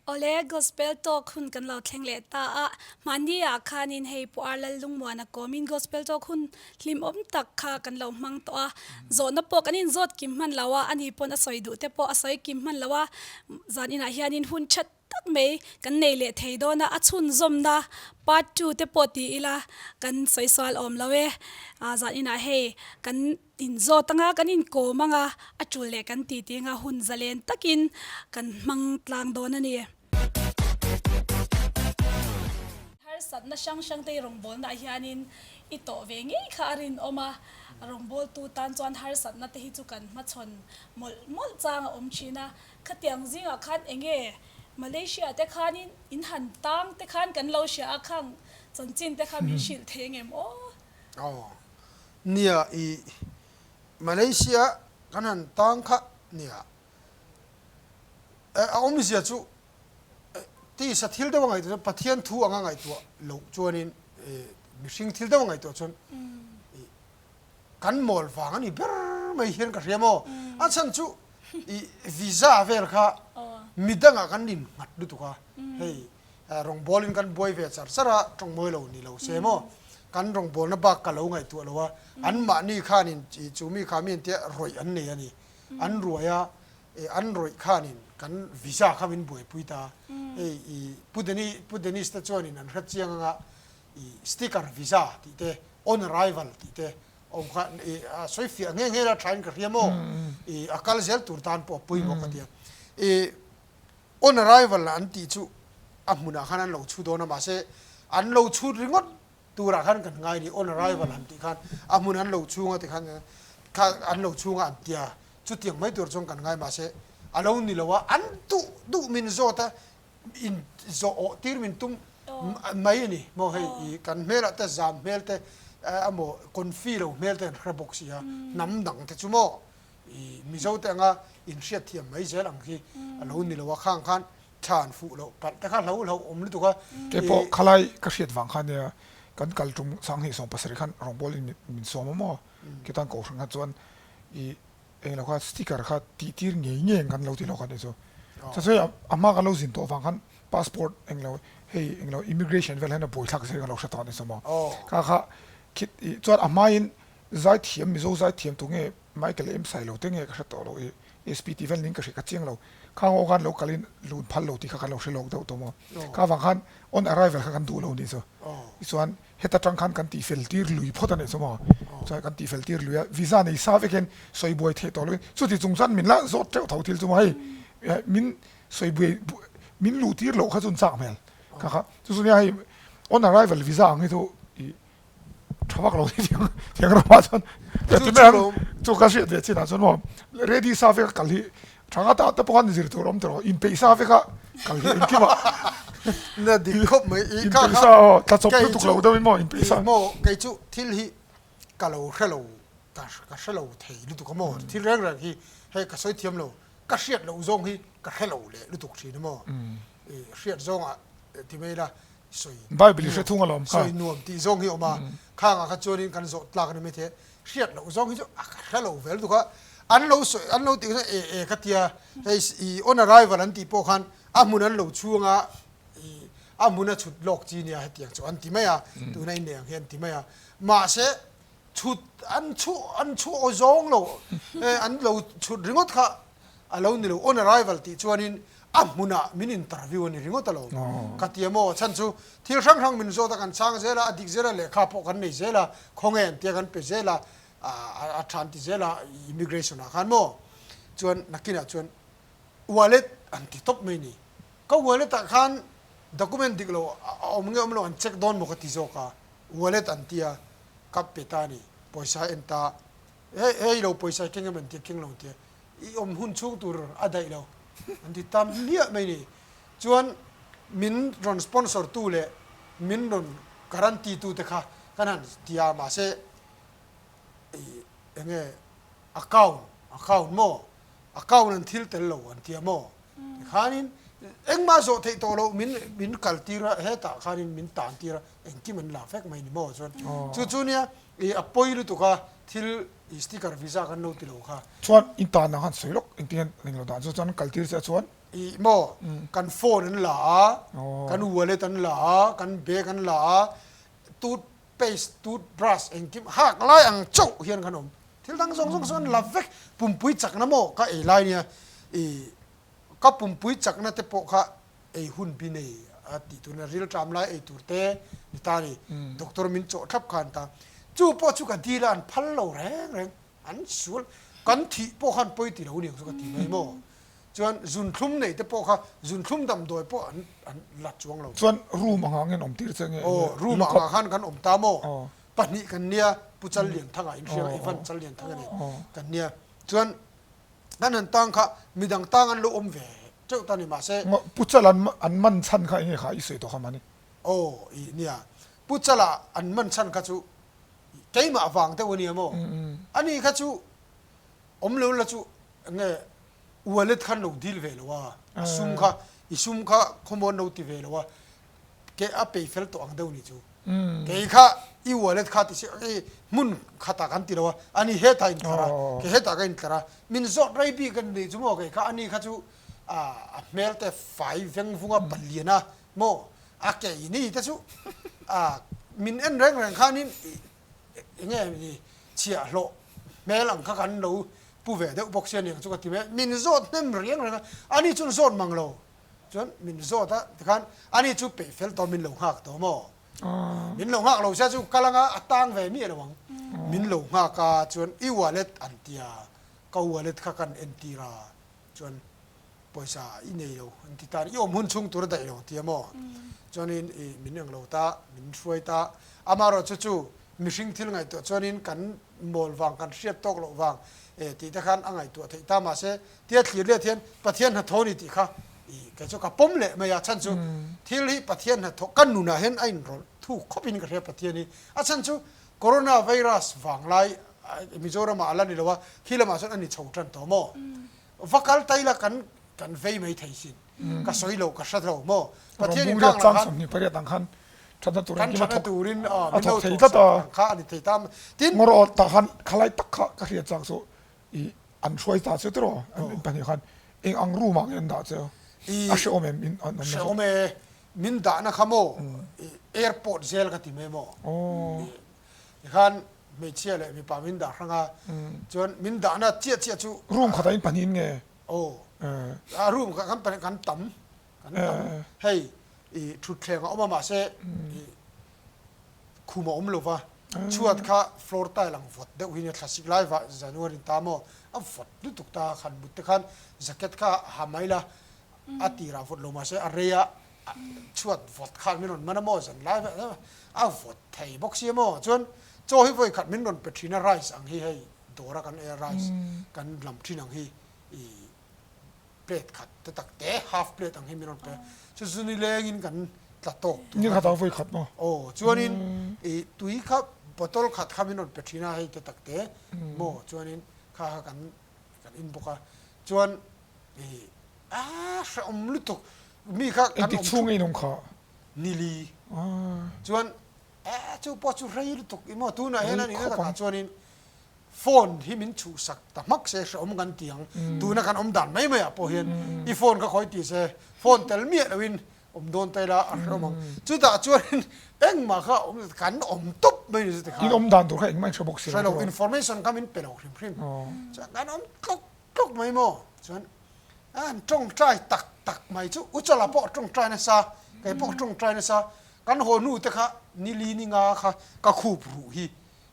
Awle, Gospel Talk hun kan lo thleng leh ta a, mahni ah khanin hei Pu Ar Lallungmuana kawmin Gospel Talk hun hlimawm tak kha kan lo hmang tawh a, zawhna pawh kan inzawt kim hman lo a, ani pawn a sawi duh te pawh a sawi kim hman lo a, zan inah hianin hun that tak mai kan nei leh thei dawn a, a chhunzawmna part ii te pawh ti ila kan sawi sual awm lo e, zan inah hei kan Inzawt anga kan inkawm anga a tul leh kan titi anga hun zalen takin kan hmang tlang dawn a ni. Harsatna hrang hrang te i rawngbawlnaah hianin i tawh ve ngei kha a rinawm a, rawngbawltu tan chuan harsatna te hi chu kan hmachhawn mawlh mawlh chang a awm thin a. Khatiang zingah khan enge Malaysia te khanin in han tang te khan kan lo hria a, khang chanchin te kha min hrilh thei ngem aw? Aw. Nia i Malaysia kan han tang kha nia a awmzia chu tisa thil deuh a ngaihtuah chuan Pathian thu anga ngaihtuah loh chuanin mihring thil deuh a ngaihtuah chuan kan mawl vang a ni ber mai hian ka hria maw a chhan chu i visa vel kha midangah kan innghat lutuk a hei Rawngbawlin kan buai ve char char a, tawngmawi lo ni lo se maw? Kan rawngbawlna bak ka lo ngaihtuah lo a, anmahni khanin chu mi kha mi entia rawih an nei a ni. An ruai a, an rawih khanin kan visa kha min buaipui ta. Hei i Pu Denis, Pu Denis te chuanin an hre chiang anga i sticker visa tih te, on arrival tih te awm kha i a sawi fiah nghe nghe la thain ka hria maw? I a kal zel tur tan pawh a pawimawh ka ti a. I On arrival an tih chu a hmunah khan an lo chhu dawn a, mahse an lo chhut ringawt turah khan kan ngai ni, on arrival han tih khan a hmun an lo chhung a ti khan kha an lo chhung a an tia, chutiang mai tur chuan kan ngai, mahse a lo ni lo a, an duh duh min zawt a, in zawh awh tir min tum mai a ni maw hei i kan hmelah te zam hmel te emaw confi lo hmel te an hre bawk si a, hnam dang te chu maw I Mizo te anga inhriat thiam mai zel ang khi a lo ni lo a, khang khan tha an fuh loh palh te kha hlo hlo awm lutuk a. Kei pawh khalai ka hriat vang khan nia kan kal tum sanghnih 70 khan rawngbawlin min sawm a maw khitan kohhran kha chuan i englo kha sticker kha tih tir ngei ngei ang kan lo ti lo kha ni chu chachai a hma kan lo zin tawh vang khan passport englo hei englo immigration vel hian a buaithlak zel kan lo hre tawh a ni chu maw kha kha khit i chuan a hmain zaithiam Mizo zaithiam tu nge Michael em sai lo te nge ka hre tawh lo i SP tih vel ning ka hre ka chiang lo. Khang aw khan lo kal in lun phal lo tih kha kan lo hre lawk deuh tawh maw. Kha vang khan on arrival kha kan duh lo nih chu. Tichuan heta tang khan kan tih fel tir lui phawt a nih chu maw. Chuan kan tih fel tir lui a visa nei sa vek hian sawi buai theih tawh lo in chuti chung chuan min la zawt teuh tho thil chu maw hei min sawi buai min luh tir loh kha chu an chak hmel kha kha chu chu nia hei on arrival visa ang hi chu i tha vak lo thiang thiang ramah chuan ti mai ang chu ka hriat ve chinah chuan maw ready sa veka kal hi tha nga ta te pawh khan zir tur awm tawh inpeih sa veka kal hi engkim ah na dik khawp mai i kha kha aw tla chawp lutuk lo deuh in maw inpeih sa maw kei chu thil hi ka lo hre lo ka ka hre lo thei lutuk a maw thil reng reng hi hei ka sawi thiam lo ka hriat loh zawng hi ka hre lo leh lutuk thin a maw i hriat zawngah ti mai ila sawi Bible i hre thung alawm kha. Sawi nuam tih zawng hi a awm a, khangah kha chuanin kan zawh tlak a ni maithei a, hriat loh zawng hi chu a ka hre lo vel tuk a, an lo sawi an lo tih kha e e ka tia hei i on arrival an tih pawh khan a hmun an lo chhung a i a hmun a chhut lawk chi nia hetiang chu an ti mai a, tuna inneih ang hi an ti mai a, mahse chhut an chhuh an chhuah aw zawng lo an lo chhut ringawt kha a lo ni lo on arrival tih chuanin a hmunah min interview a ni ringawt a lo ka ti a maw chhan chu thil hrang hrang min zawt a kan chhang zel a a dik zel a lehkha pawh kan nei zel a khawnge an tia kan pe zel a a tha an ti zel a immigration ah khan maw chuan nakinah chuan wallet an ti tawp mai ni ka wallet ah khan document dik lo a awm nge awm lo an check dawn maw ka ti zawk a wallet an tia ka pe ta a ni pawisa en ta hei hei lo pawisa keng em an tia keng lo an tia i awm hun chhung tur a daih lo an ti tam hliah mai ni. Chuan min rawn sponsor tu leh min rawn guarantee tu te kha kan han ti a mahse i enge account account maw account an thil tel lo an ti a maw tikhanin engmah zawh theih tawh loh min min kal tir a hetah khanin min tan tir a engkim an la vek mai ni maw chuan chu chu nia i a pawi lutuk a thil i sticker visa kan lo ti lo kha. Chuan in tan ang han sawi lawk engtin hian eng lo dan chu chuan kal tir che a chuan. Ih maw kan phone an la a, kan wallet an la a, kan bag an la a, tooth paste, tooth brush engkim hak lai ang chauh hian kan awm. Thil dang zawng zawng chu an la vek. Pumpui chakna maw ka ei lai nia ih ka pumpui chakna te pawh kha ei hun bi nei a tih tuna rilṭam lai ei tur te ni ta ni. Doctor min chawh thlap khan ta. Chu pawh chu ka dil a an phal lo reng reng. An sual kan thih pawh khan pawi ti lo niang chu ka ti mai maw. Chuan zunthlum nei te pawh kha zunthlum damdawi pawh an an la chuang lo. Chuan room angah nge an awm tir che nge? Aw room angah khan kan awm ta maw? Pahnih kan nia Pu Challianthanga in hria Evan Challianthanga nen kan nia. Chuan kan han tang kha midang tang an lo awm ve teuh ta ni mahse. Pu Chala an man chhan kha enge kha i sawi tawh kha mahni? Aw i nia Pu Chala an man chhan kha chu keimah vang deuh a nia maw? Ani kha chu awm lo la chu enge wallet khan lo dil ve lo a, a sum kha i sum kha khawmuan lo ti ve lo a, ke a pei fel tawh ang deuh ni chu. Kei kha i wallet kha ti si i hmun khatah kan ti lo a, ani hetah a intlar a, kei hetah ka intlar a, min zawt rei bik a ni chu maw kei kha ani kha chu a hmel te fai veng vung a palian a maw a kei ni te chu a min en reng reng khanin enge ni chhiahhlawh hmel ang kha kan lo pu ve deuh bawk sia niang chu ka ti mai a, min zawt hnem reng reng a, ani chuan zawt mang lo chuan min zawt a tikhan ani chu peih fel tawh min lo nghak tawh maw min lo nghak lo sia chu kal anga a tang ve miah lo ang min lo nghak a chuan i wallet an tia ka wallet kha kan entir a chuan pawisa i nei lo an ti ta i awm hun chhung tur a daih lo ang tia maw chuanin i min eng lo ta min hruai ta amaherawhchu chu mihring thil ngaihtuah chuanin kan mawl vang kan hriat tawk loh vang e tih te khan a ngaihtuah theih ta mahse tia thlir let hian Pathian hnathawh ni tih kha i kei chu ka pawm leh mai a chhan chu thil hi Pathian hnathawh ka nunah hian a inrawlh thuk khawp in ka hria Pathian hi a chhan chu Corona virus vang lai Mizoram ah a la ni lo a khi lamah chuan a ni chho tan tawh maw va kal ta ila kan kan vei mai thei sin ka sawi lo ka hre lo maw Pathian in khang lah khan Thatna tur Kan engkim a thatna thawk turin a min thawk lo thei thawh tlat sak a. ang kha a ni thei ta. Tin. Ngawr awt tah khan khalai tak kha ka hriat chak chu i an hruai ta che tiraw an in pahnih khan eng ang room ah nge an dah che I a hrehawm em in an awmna chu. Hrehawm e, min dahna kha maw i airport zel ka ti mai maw. Tikhan hmeichhia leh mipa min dah hrang a, chuan min dahna chiah chiah chu. Room khatah in pahnihin nge? Aw, a room kha kan pahnih kan tam. Kan tam hei i thutthleng a awm a mahse i khum a awm lo va chhuat kha floor tile ang vawt deuh hi nia thlasik lai vah January ta maw a vawt lutuk ta khan mut te khan jacket kha ha mai la a tirah vawt lo mahse a rei a chhuat vawt khan min rawn man a maw zan lai vah a vawt thei bawk sia maw chuan chaw hi vawi khat min rawn pe thin a rice ang hi hei dawra kan ei a rice kan lam thin ang hi i plate khat te tak te half plate ang hi min rawn pe chu chu ni lengin kan tla tawk tur ni khat ah vawi khat maw aw chuanin i tui kha bottle khat kha min rawn pe thin a hei te tak te maw chuanin kha kha kan kan in bawk a chuan i a hrehawm lutuk mi kha kan awm chhung in awm kha nili chuan e chu pawh chu rei lutuk i maw tunah hian a nih na takah chuanin Phone hi min chhuhsak ta hmak se hrehawm kan ti ang. Tuna kan awm dan mai maiah pawh hian i phone kha khawi ti se phone tel miah loin awm dawn ta ila a hrehawm ang. Chutah chuanin engmah kha awm kan awm tawp mai ni chu tikhan. In awm dan tur kha engmah in hre bawk si lo. Hre lo information kha min pe lo hrim hrim. Chuan kan awm tlawk tlawk mai maw? Chuan an tawngtai tak tak mai chu u Chala pawh tawngtai nasa kei pawh tawngtai nasa kan haw hnu te kha nili ni nga kha ka khup ruh hi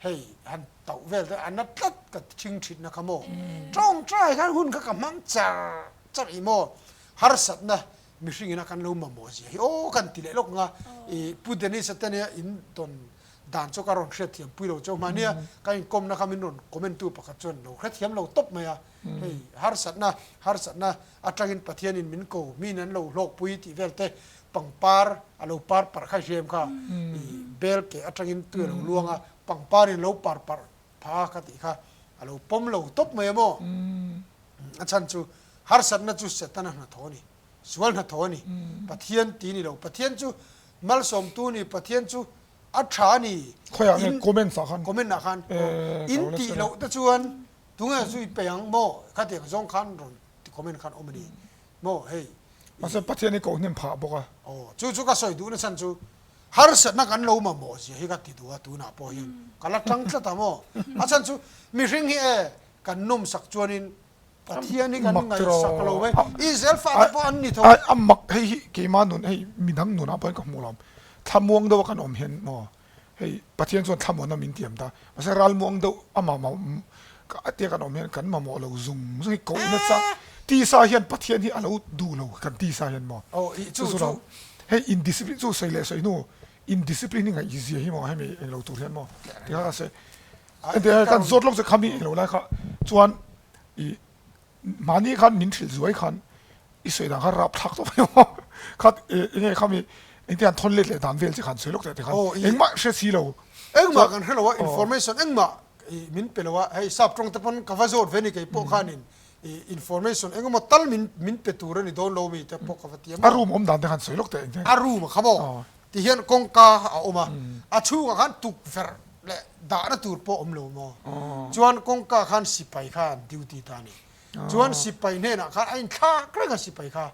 Hei han tauh vel te a na tlat ka thing thitna kha maw tawngtai khan hun kha ka hmang char char i maw harsatna mihring ina kan lo mamawh zia hi aw kan ti leh lawk ang a i Pu Dennis a te nia in tawn dan chu ka rawn hriatthiam pui lo chauh mahnia ka inkawmna kha min rawn comment tu pakhat chuan lo hrethiam lo tawp mai a hei harsatna harsatna atangin Pathianin min ko min an lo hlawkpui tih vel te pangpar a lo par parh kha i hriam kha i bel keh atangin tui a lo luang a pangpar in lo par parh pha ka tih kha a lo pawm lo tawp mai a maw a chhan chu harsatna chu Setana hnathawh a ni sual hnathawh a ni Pathian ti ni lo Pathian chu malsawmtu a ni Pathian chu a tha a ni Khawiah nge comment ah khan comment ah khan in tih loh te chuan tunge chu i pe ang maw khatiang zawng khan rawn comment khan awm a ni. Maw hei. Mahse Pathian hi koh hnem phah bawk a. Aw, chu chu ka sawi duhna chhan chu harsatna kan lo mamawh zia hi ka ti duh a tunah pawh hian ka la tang tlat a maw. A chhan chu mihring hi e kan nawmsak chuanin Pathian hi kan ngaihsak lo mai. Israel fate pawh an ni tho. A mak hei hi keimah nun hei midang nunah pawhin ka hmuh lo. Thlamuang deuha kan awm hian maw hei Pathian chuan thlamuanna min tiam ta. Mahse ralmuang deuh a mamawh a tia kan awm hian kan mamawh lo zung zung hi koh nasa tisa hian Pathian hi a lo duh lo kan tisa hian maw. Chu chu lo hei indiscipline chu sawi leh sawi hnu indiscipline hi ngaih zia hi maw hemi englo tur hian maw tikha ka sawi. Engtiang kan zawt lawk che khami englo lai kha chuan i mahni khan min hrilh zuai khan i sawi dan kha rap thlak tawp mai maw kha enge khami engtiang an thawn let leh dan vel che khan sawi lawk teh tikhan engmah hre si lo. Engmah kan hre lo a information engmah min pe lo a hei sap tawng te pawn ka va zawt ve ni kei pawh khanin information engemaw tal min min pe tur a ni dawn lo mi te pawh ka va ti a maw. A room awm dan te khan sawi lawk teh engtiang. A room a kha maw Ti hian kawngka a awm a, a chhungah khan tukverh leh dahna tur pawh a awm lo maw? Chuan kawngka khan sipai kha an duty ta a ni. Chuan sipai hnenah khan a inthlak reng a sipai kha.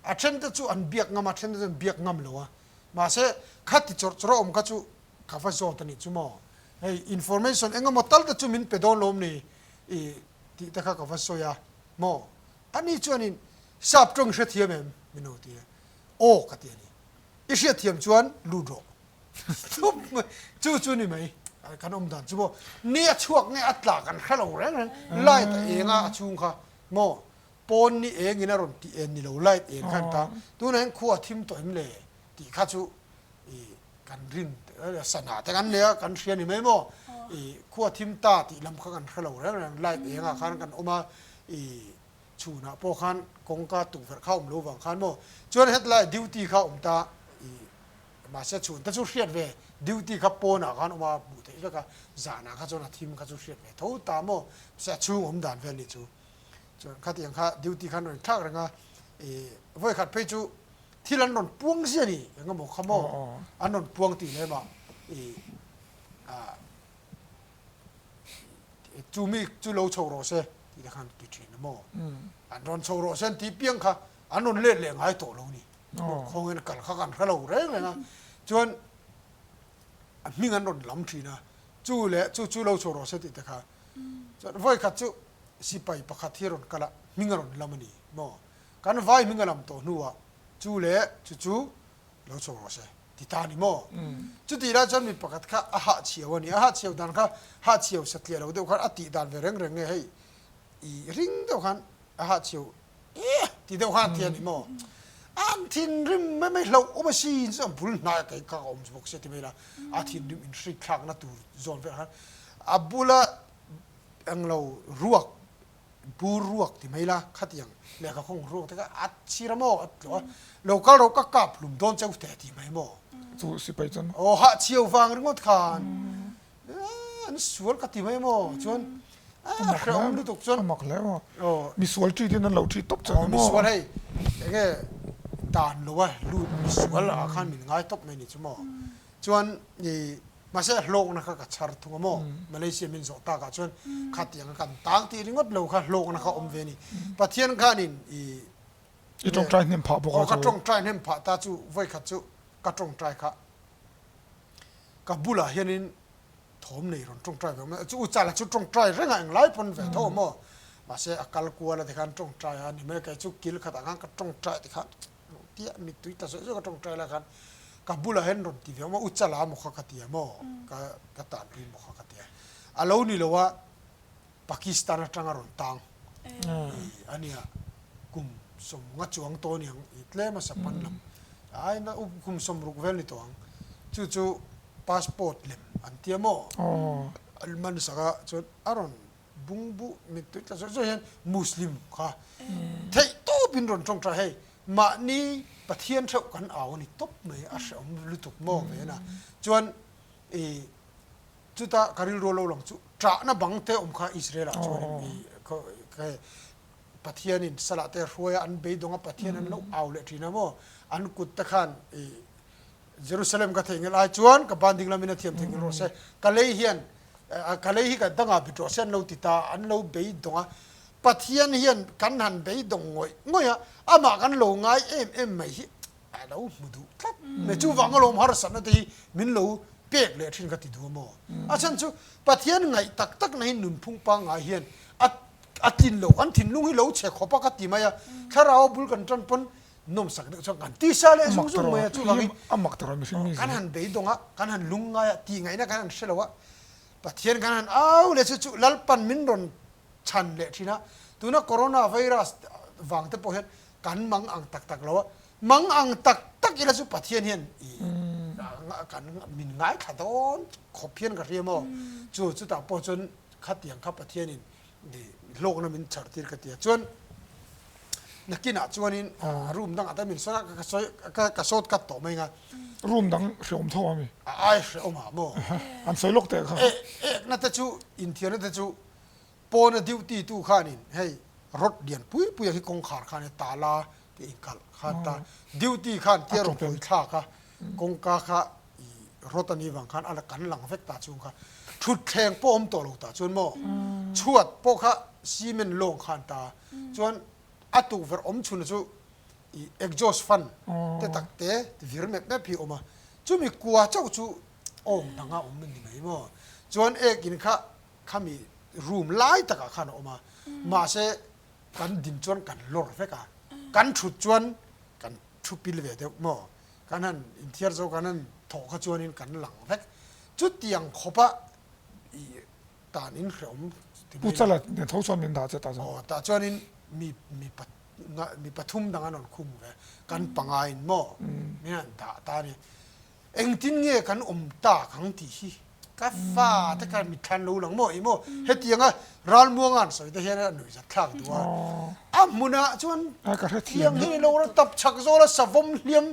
A then te chu an biak ngam a, a then te chu an biak ngam lo a. Mahse, khati chawrh chawrh a awm kha chu ka va zawt a nih chu maw? Hei information eng emaw tal te chu min pe dawn lo awm ni i tih te kha ka va sawi a maw? Ani chuanin sap tawng hrethiam em? Min lo ti a. Aw ka ti a ni. I hriatthiam chuan lut rawh. Thup mai. Chu chu ni mai. Kan awm dan chu maw. Ni a chhuak nge a tla kan hre lo reng reng. Light a eng a a chhung kha maw. Pawn ni eng in a rawn tih en ni lo light eng khan ta. Tunah hian khua a thim tawh em le tih kha chu i kan rin sana te kan nei a kan hria ni mai maw. I khua thim ta tih lam kha kan hre lo reng reng. Light eng ah khan kan awm a i Chhunah pawh khan kawngka tukverh kha awm lo vang khan maw chuan hetlai duty kha awm ta i mahse chhun te chu hriat ve duty kha pawnah khan awm a hmuh theih vek a zanah kha chuan a thim kha chu hriat ve tho ta maw mahse a chhung awm dan vel nih chu chuan khatiang kha duty khan rawn thlak reng a i vawikhat phei chu thil an rawn puang zia ni eng emaw kha maw an rawn puang tih lem ah i ah Chu mi chu lo chho rawh se tih te khan ti thin a maw? An rawn chho rawh se an tih piang kha an rawn let leh ngai tawh lo ni. Khawngin kal kha kan hre lo reng reng a. Chuan a hming an rawn lam thin a, chu leh chu chu lo chho rawh se tih te kha. Chuan vawi khat chu sipai pakhat hi a rawn kal a, hming a rawn lam a ni maw? Kan vai hming a lam tawh hnuah chu leh chu chu lo chho rawh se ti ta ni maw? Chutih lai chuan mi pakhat kha a hahchhiau a ni. A hahchhiau dan kha hahchhiau satliah lo deuh khan a tih dan ve reng reng nge hei i ring deuh khan a hahchhiau eh ti deuh khan a ti a ni maw? An thinrim mai mai hlauh awm a si in chu a bul hnai a kei kha ka awm bawk sia ti mai la a thinrim inhrik thlakna tur zawn velah khan a bula englo ruak Bur ruak ti mai la, khatiang lehkha khawng ruak te kha a chhir a maw, a tlawh a, lo kal rawh ka kap hlum dawn cheu teh ti mai maw. Chu sipai chuan. Aw hah chhiau vang ringawt khan an sual ka ti mai maw, chuan a hrehawm lutuk chuan. A mak hle maw, misual ṭi tin an lo ṭi tawp che ni maw. Aw misual hei enge dan lo a lut misual ah khan min ngai tawp mai ni chu maw. Chuan i mahse hlawkna kha ka chhar thung a maw? Malaysia min zawh takah chuan khatiang kan tang tih ringawt lo kha hlawkna kha awm ve a ni. Pathian khanin i I tawngtai hnem phah bawk a chu. Aw ka tawngtai hnem phah ta chu vawikhat chu ka tawngtai kha ka bulah hianin thawm nei rawn tawngtai ve awm a, chu u chala chu tawngtai reng a englai pawn ve tho a maw? Mahse a kal kual a tikhan tawngtai a ni mai a, kei chu kil khatah khan ka tawngtai tikhan Tia mittui ta zawih zawih ka tawngtai lai khan ka bulah hian rawn ti ve awm a, u chala maw kha ka ti a maw, ka ka tanpui maw kha ka ti a. A lo ni lo a, Pakistan atanga rawn tang i a nia, kum sawmnga chuang tawh aniang i tlem a sapan lam ai na u kum 60 vel ni tawh ang. Chu chu passport lem an tia maw, an man sak a chuan a rawn Bungbu mittui tla zawih zawih hian Muslim kha theih tawpin rawn tawngtai hei mahni Pathian theuh kan au a ni tawp mai a hrehawm lutuk maw ve na chuan i chuta ka rilru lo lang chu ṭahna bang te awm kha Israel ah chuan i hei Pathianin salah te hruai a an beidawng a Pathian an lo au leh ṭhin a maw an kut te khan i Jerusalem ka theihnghilh ai chuan ka ban ding lamin a thiam theihnghilh rawh se ka lei hian Ka lei hi ka dangah bit rawh se an lo ti ta, an lo bei dawng a. Pathian hian kan han beidawng ngawih ngawih a, amah kan lo ngai em em mai hi a lo hmu duh tlat mai. Chuvang alawm harsatna te hi min lo pek leh thin ka ti duh a maw? A chhan chu Pathian ngaih tak tak na hi nunphung pangngai hian a a tlin lo, kan thinlung hi lo chhe khawp a ka ti mai a, thlarau a bul kan tan pawn nawmsak deuh chuan kan tisa leh zung zung mai a, chuvangin kan han beidawng a, kan han lungngai a, tihngaihna kan han hre lo a, Pathian kan han au leh chu chu Lalpan min rawn chhan leh thin a, tuna Corona virus vang te pawh hian kan mang ang tak tak lo a, mang ang tak tak ila chu Pathian hian i kan min ngaithla dawn khawp hian ka hria maw, chu chutah pawh chuan khatiang kha Pathianin hlawkna min chhar tir ka ti a, chuan nakinah chuanin room dangah te min sawn a, ka sawi ka sawt kat tawh mai ang a. Room dang hrehawm tho a mi? A ai hrehawm ah maw? An sawi lawk teh kha. E ekna te chu inthiarna te chu pawna duty tu khanin hei rod lian pui pui ang hi kawngkhar khan tala te inkalh khan ta duty khan tia rawn hawi thlak a kawngka kha i rod a nih vang khan a la kan lang vek ta chung kha thutthleng pawh awm tawh lo tah chuan maw chhuat pawh kha cement lawng khan ta chuan a tukverh awm chhun chu i exhaust fan te tak te vir mep mep hi a awm a chumi kua chauh chu awng dang a awm a ni mai maw chuan ek in kha khami room lai takah khan a awm a mahse kan din chuan kan lawr vek a kan thut chuan kan thu pil ve deuh maw Kan han inthiar zo kan han thawh kha chuanin kan lang vek. Chutiang khawpa i tan in hrehawm ti mai lo. Pu Chala nen tho chuan min dah che tah chuan. Aw tah chuanin mi mi mi pathum dang an rawn khum ve. Kan pangain maw min han dah ta a ni. Engtin nge kan awm tak ang tih hi ka fa te kha mitthlan lo lang maw ih maw hetianga ralmuanga an sawi te hian a nuihzat thlak duh a a hmunah chuan tiang hi lo ra tap chhak zawl a savawm hliam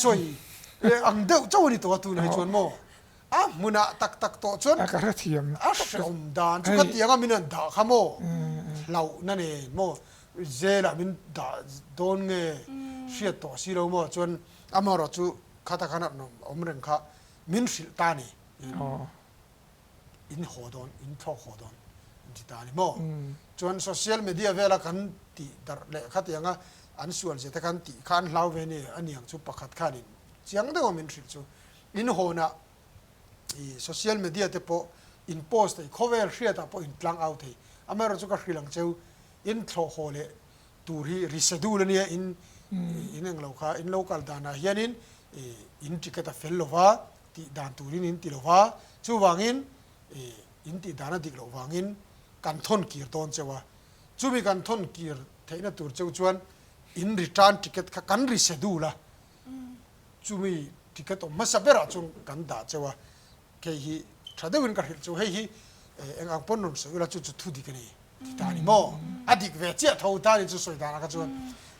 sawi ang deuh chauh a ni tawh a tunah hi chuan maw a hmunah tak tak tawh chuan a hrehawm dan chu khatianga min han dah kha maw hlauhna nen maw zelah min dah dawn nge hriat tawh si lo maw chuan amaherawhchu khata khan a awm reng kha Min hrilh ta ni. In haw dawn, in thlawk haw dawn an ti ta ni maw? Chuan social media vela kan tih darh leh khatianga an sual zia te khan tih kha an hlau ve ni a niang chu pakhat khanin chiang deuha min hrilh chu in hawnah i social media te pawh in post thei khawvel hriatah pawh in tlang au thei amaherawhchu chu ka hrilh ang cheu in thlawh haw leh tur hi reschedule a nia in in englo kha in lo kal danah hianin in ticket a fel lova tih dan turin in ti lova chuvangin in tih dan a dik loh vangin kan thawn kir dawn cheu a chumi kan thawn kir theihna tur cheu chuan in return ticket kha kan reschedule a chumi ticket awm hmasa berah chuan kan dah cheu a Kei hi tha deuhin ka hrilh chu hei hi eng ang pawn rawn sawi ula chu chu thu dik a ni ti ta a ni maw? A dik ve chiah tho ta a ni chu sawi danah kha chuan.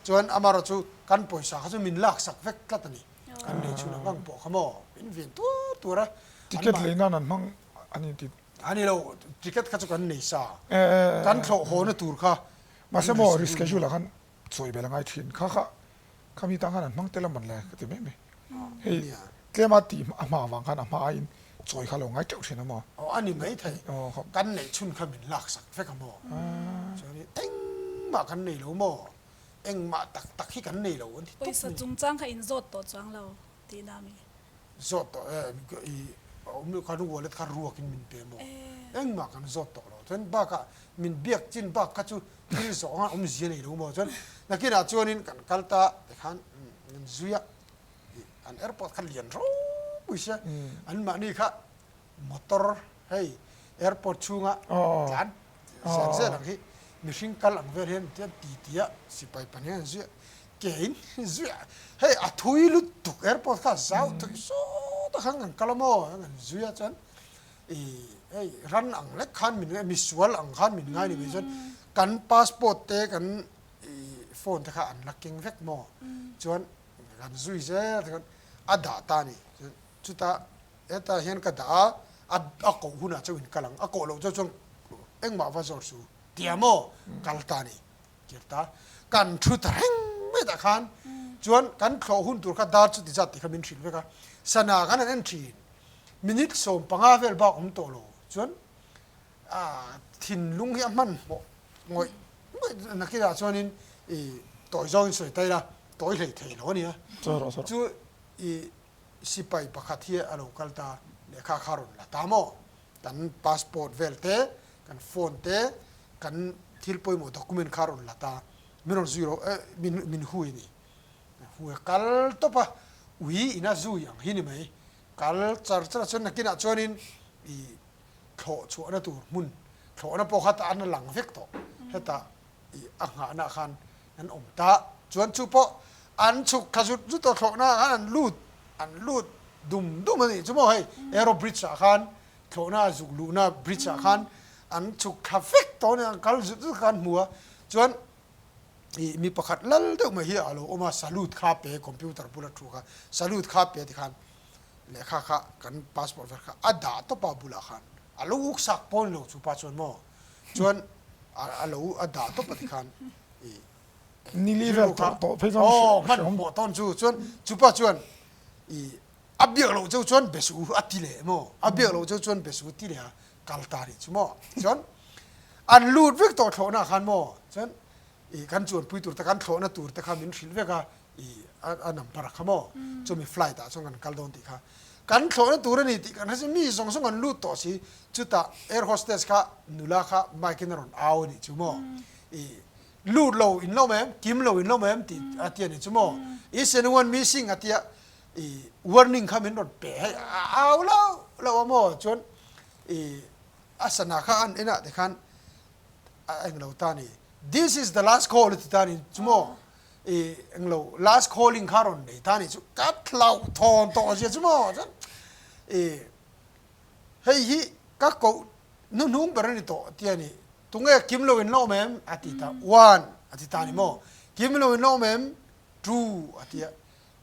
Chuan amaherawh chu kan pawisa kha chu min laksak vek tlat a ni. Kan nei chhun ang ang pawh kha maw? Min vin tuar tuar a. Ticket lei nan an hmang a ni ti. A ni lo, ticket kha chu kan nei sa. Kan thlawh hawna tur kha. Mahse maw reschedule ah khan Chawi bel a ngai thin kha kha kha mi tang khan an hmang tel a man le ka ti mai mai. Hei tlema tih a hma avang khan a hma aiin chawi kha lo ngai teuh thin a maw? Aw a ni mai thei. Kan neih chhun kha min lak sak vek a maw? Chuanin engmah kan nei lo maw? Engmah tak tak hi kan nei lo an ti tawp mai. Pawisa chungchang kha in zawt tawh chuang lo tihna mi? Zawt tawh e, i awm loh khan wallet kha ruakin min pe maw? Engmah kan zawt tawh lo. Chuan bakah min biak chin bak kha chu thil zawh anga awmzia nei lo maw? Chuan nakinah chuanin kan kal ta tikhan min zui a, an airport kha lian ropui sia, anmahni kha Motor hei airport chhunga tlan zel zel ang hi mihring kal ang vel hian tian ti ti a sipai pahnih an zuih a ke in zuih a hei a thui lutuk airport kha zau thui sawt a khan kan kal a maw an han zui a chuan ih hei ran ang lek khan min ngai misual ang khan min ngai ni mai chuan kan passport te kan ih phone te kha an la keng vek maw chuan kan zui zel chuan a dah ta a ni chuan chutah Hetah hian ka dah a, a a koh hunah chauh in kal ang, a koh loh chauh chuan engmah va zawr su tia maw kal ta a ni kir ta. Kan thu ta reng mai tah khan chuan kan thlawh hun tur kha dar chu ti zat tih kha min hrilh vek a, sana khan an en thin minute 15 vel bak awm tawh lo chuan a thinlung hi a hmanhmawh ngawih. Nakinah chuanin i tawi zawngin sawi ta ila, tawi hlei thei lo a nia. Chu i sipai pakhat hi a lo kal ta, lehkha kha rawn la ta maw? Kan passport vel te, kan phone te, kan thil pawimawh document kha rawn la ta, min rawn zui rawh, min min hui a ni. Hui a kal tawp a, ui ina zui ang hi ni mai. Kal char char a chuan nakinah chuanin i thlawh chhuahna tur hmun thlawhna pawh kha an lang vek tawh. Hetah i a nghahna khan an awm ta. Chuan chu pawh an chhuk thla zut zut tawh thlawhna ah khan an lut an lut dum dum a nih chu maw hei aero bridge ah khan thlawhna a zuk luhna bridge ah khan an chhuk thla vek tawh a ni an kal zut zut kha an hmu a chuan i mi pakhat lal deuh mai hi a lo awm a salute kha pe computer bula thu kha salute kha pe tikhan lehkha kha kan passport vel kha a dah tawp a bulah khan a lo uk sak pawn lo chu pa chuan maw chuan a lo a dah tawp a tikhan i Nili vel tawh tawh phei chuan aw hman pawh tawn chu chuan chu pa chuan i a biak loh cheu chuan be suh a ti leh maw a biak loh cheu chuan be suh ti leh a kal ta rih chu maw chuan an lut vek tawh thlawhna ah khan maw chuan i kan chuanpui tur te kan thlawhna tur te kha min hrilh vek a i a number kha maw chumi flight ah chuan kan kal dawn tih kha kan thlawhna tur a ni tih kan hre si mi zawng zawng an lut tawh si chutah air hostess kha nula kha mic in a rawn au a nih chu maw i lut lo in lo em kim lo in lo em tih a ti a nih chu maw is anyone missing a tia i warning kha min rawn pe hei a au lo lo a maw chuan i a sana kha an enah te khan a englo ta ni this is the last call a ti ta ni chu maw i englo last calling kha rawn nei ta ni chu ka hlauh thawn tawh zia chu maw chuan i hei hi ka koh hnuhnung ber a ni tawh tia ni tunge kim lo in la awm em a ti ta one a ti ta ni maw kim lo in la awm em two a ti a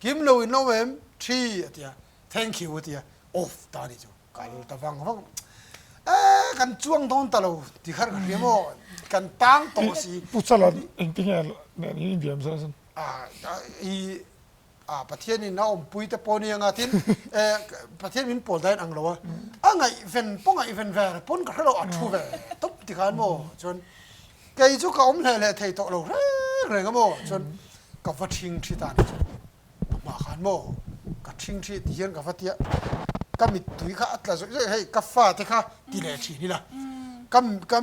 kim lo in la awm em three a ti a thank you a ti a off ta ni chu. Kal ta vang vang e kan chuang dawn ta lo ti khan ka hria maw kan tang tawh si. Pu Chala engtinge nen hi inbiam zan zan? A i a Pathian in a awmpui te pawh ni anga tin e Pathian min pawl dahin ang lo a a ngaihven pawh ngaihven ve pawn ka hre lo a thu ve tawp ti khan maw chuan kei chu ka awm hleh hleh thei tawh lo reng reng a maw chuan ka va thing thi ta ni chu. A hma khan maw ka ṭhing ṭhi ti hian ka va tia ka mittui kha a tla zawih zawih hei ka fate kha ti leh ṭhin ila ka ka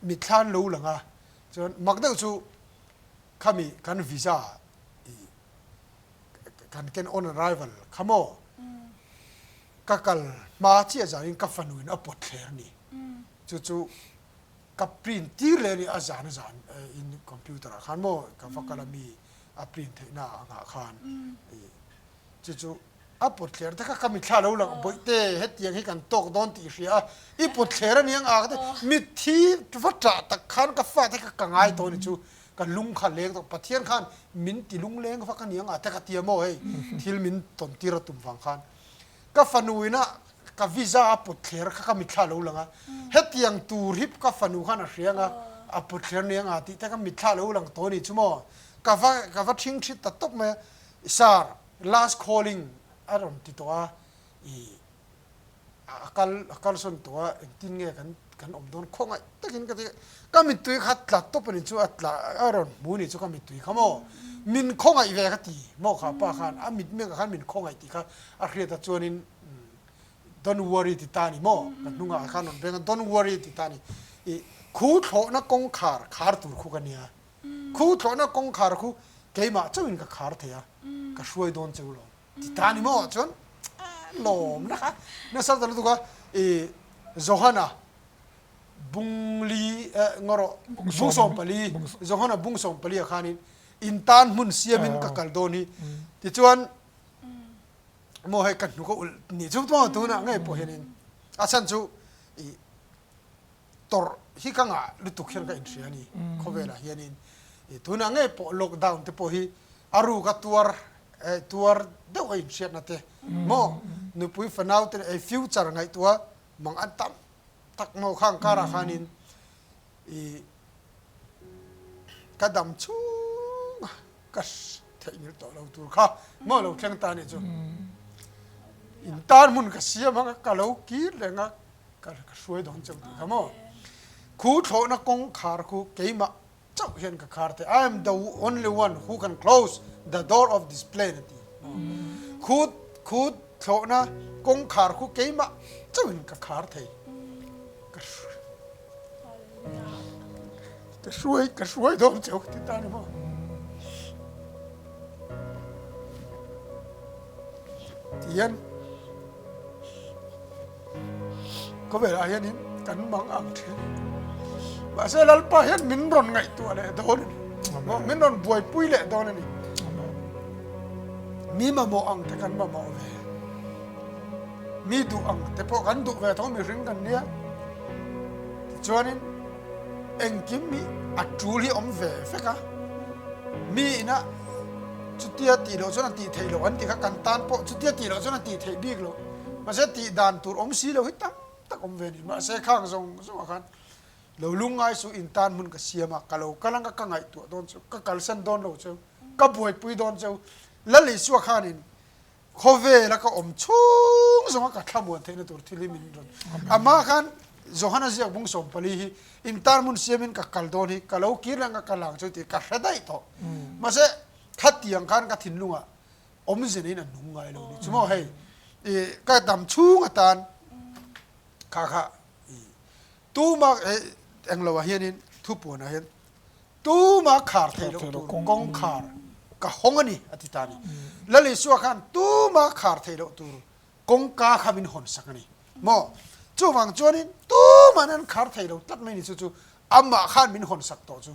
mitthla an lo lang a chuan mak deuh chu khami kan visa ih kan ken on arrival kha maw ka kal hma chiah zanin ka fanuin a pawt thler a ni chu chu Ka print tir leh a ni, a zan a zan in computer ah khan maw ka va kal a mi a print theihna ang ah khan chu chu a pawt thler te kha ka mitthla lo lang bawihte hetiang hi kan tawk dawn tih hria a i pawt thler a ni ang a ka ti mitthi va ṭah tak khan ka fate kha ka ngai tawh a ni chu ka lung kha leng tawh Pathian khan min ti lungleng vak a ni ang a te ka ti a maw hei thil min tawn tir a tum vang khan Ka fanu ina ka visa a put thler kha ka mitthla lo lang a, hetiang tur hi ka fanu khan a hria anga a put thler ni anga tih te ka mitthla lo lang tawh a ni chu maw. Ka va ka va thing thit ta tawp mai a, Sir, last calling a rawn ti tawh a, i a kal a kalsawn tawh a, engtin nge kan kan awm dawn khawngaih takin ka ti a, ka mittui kha tla tawp a ni chu a tla a rawn hmu a ni chu ka mittui kha maw min khawngaih ve ka ti maw kha pa khan a mitmengah khan min khawngaih tih kha a hriat a chuanin don't worry ti ta ni maw ka hnungah khan rawn beng a don't worry ti ta ni i khu thlawhna kawngkhar khar tur khu ka nia khu thlawhna kawngkhar khu keimah chauhin ka khar thei a ka hruai dawn cheu lo Ti ta ni maw chuan lawm na kha nasa ta lutuk a i Johana bungli ngaw bung 14 Johana bung 14 ah khanin in tan hmun siamin ka kal dawn hi tichuan maw hei ka hnuk a ulh ni chu maw tunah ngei pawh hianin a chhan chu i tawrh hi ka ngah lutuk hian ka inhria a ni khawvelah hianin tunah ngei pawh lockdown te pawh hi a ruk a tuar tuar deuh a inhriatna te maw nupui fanau te leh future ngaihtuah mang an tam tak maw khang karah khanin ih ka dam chhung a ka theihnghilh tawh lo tur kha maw lo thleng ta a nih chu in tan hmun ka siam ang a ka lo kir reng a ka hruai dawn chauh tih kha maw khu thlawhna kawngkhar khu keimah. chauh hian ka khar thei, I am the only one who can close the door of this plane a ti. Khu khu thlawhna kawngkhar khu keimah chauhin ka khar thei. Ka ka hruai ka hruai dawn chauh ti ta ni maw. Ti hian Khawvelah hianin kan mang ang thin. Mahse Lalpa hian min rawn ngaihtuah leh dawn a ni. Min rawn buaipui leh dawn a ni. Mi mamawh ang te kan mamawh ve. Mi duh ang te pawh kan duh ve tho mihring kan nia. Tichuanin engkim hi a tul hi awm ve vek a. Mi ina chutia tih loh chuan a tih theih loh an tih kha kan tan pawh chutia tih loh chuan a tih theih bik loh. Mahse tih dan tur awm si lo hi tam tak awm ve a ni. Mahse khang zawng zawngah khan lo lungngai suh in tan hmun ka siam a, ka lo kal ang a, ka ngaihtuah dawn cheu, ka kalsan dawn lo cheu, ka buaipui dawn cheu. Lal Isua khanin khawvela ka awm chhung zawnga ka thlamuan theihna tur thil hi min rawn. Amah khan Johana ziak bung 14 hi in tan hmun siamin ka kal dawn hi, ka lo kir leh ang a, ka lang cheu tih ka hre daih tawh. Mahse khatiang khan ka thinlungah awmze neiin a nung ngai lo ni chu maw hei i ka dam chhung atan kha kha i tuma hei englo ah hianin thupuan ah hian tuma khar theih loh tur kawngkhar ka hawng a ni a ti ta a ni Lal Isua khan tuma khar theih loh tur kawngka kha min hawn sak a ni maw chuvang chuanin tuman an khar thei lo tlat mai ni chu chu amah khan min hawn sak tawh chu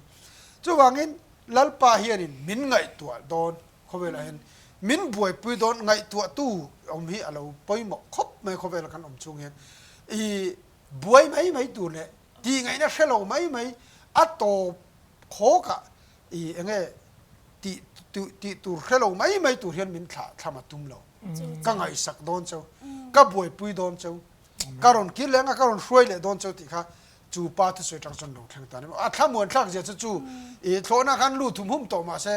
chuvangin Lalpa hianin min ngaihtuah dawn Khawvelah hian min buaipui dawn ngaihtuahtu awm hi a lo pawimawh khawp mai khawvela kan awm chhung hian i buai mai mai tur leh tih ngaihna hre lo mai mai a tawp khawkah i eng nge tih tih tur hre lo mai mai tur hian min thlah thlam a tum lo ka ngaihsak dawn cheu ka buaipui dawn cheu ka rawn kir leh anga ka rawn hruai leh dawn cheu tih kha chu pa thusawi tang chuan lo thleng ta a ni. A thlamuan thlak zia chu chu i thlawhna khan lut hum hum tawh mahse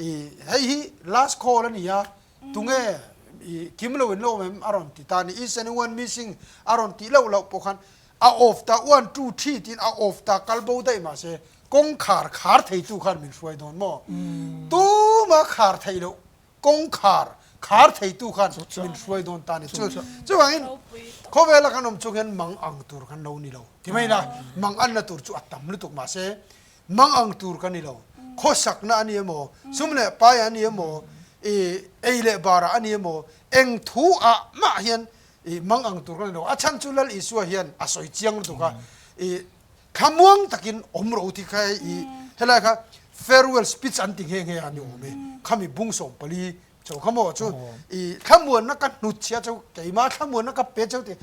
i hei hi last call a ni a, tunge i kim lo in lo awm em a rawn ti ta a ni. Is anyone missing a rawn tih loh loh pawh khan a off ta one two three tiin a off ta kal bo daih mahse kawngkhar khar theitu khan min hruai dawn maw? Tuma khar theih loh kawngkhar khar theitu khan min hruai dawn ta a ni. Chu chuvangin khawvela kan awm chung hian mang ang tur kan lo ni lo. Ti mai ila mang anna tur chu a tam lutuk mahse mang ang tur kan ni lo. Khawsakna a ni emaw, sum leh pai a ni emaw, i ei leh barah a ni emaw, eng thu ah mah hian i mang ang tur kan ni lo. A chhan chu Lal Isua hian a sawi chiang lutuk a, i Thlamuang takin awm rawh u ti kha hei i helai kha farewell speech an ti nghe nghe a ni awm e. Khami bung 14 cho kha maw chu i thlamuanna ka hnut chhia cheu keima thlamuanna ka pe cheu ti